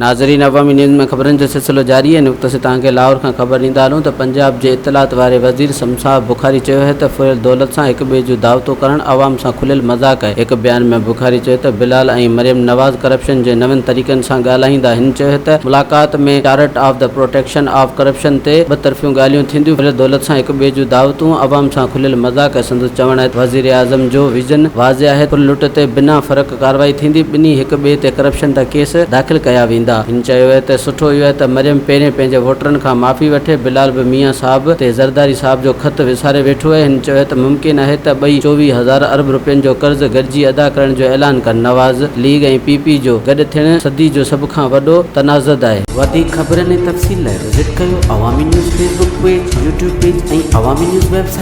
ناظرين عوامي نيوز ۾ خبرن جو سلسلو جاري آهي. هن وقت اسين توهان کي لاهور کان خبر ڏيندا هلون ته پنجاب جي اطلاعات واري وزير شمشاد بخاري چيو آهي ته ڦريل دولت سان هڪ ٻئي جون دعوتون ڪرڻ عوام سان کليل مذاق آهي. هڪ بيان ۾ بخاري چيو ته بلال ۽ مريم نواز ڪرپشن جي نون طريقن سان ڳالهائيندا. هن چيو ته ملاقات ۾ chart of the protection of corruption تي ٻه طرفيون ڳالهيون ٿينديون. ڦريل دولت سان هڪ ٻئي جون دعوتون عوام سان کليل مذاق آهي. سندس چوڻ آهي ته وزيراعظم جو ويزن واضح آهي، ڦر لٽ تي بنا فرق ڪارروائي ٿيندي، ٻنهي هڪ ٻئي تي ڪرپشن جا ڪيس داخل ڪيا ويندا. هن چيو اهي ته سٺو اهو آهي ته مريم پهرين پنهنجي ووٽرن کان معافي وٺي، بلال به ميان صاحب تي زرداري صاحب جو خط وساري ويٺو اهي، هن چيو اهي ته ممڪن آهي ته ٻئي 24 هزار ارب رپين جو قرض گڏجي ادا ڪرڻ جو اعلان ڪن، نواز ليگ ۽ پي پي جو گڏ ٿيڻ صدي جو سڀ کان وڏو تنازعد آهي. وڌيڪ خبرن ۽ تفصيل لاء وزٽ ڪيو Awami news Facebook page, YouTube page ۽ Awami news website.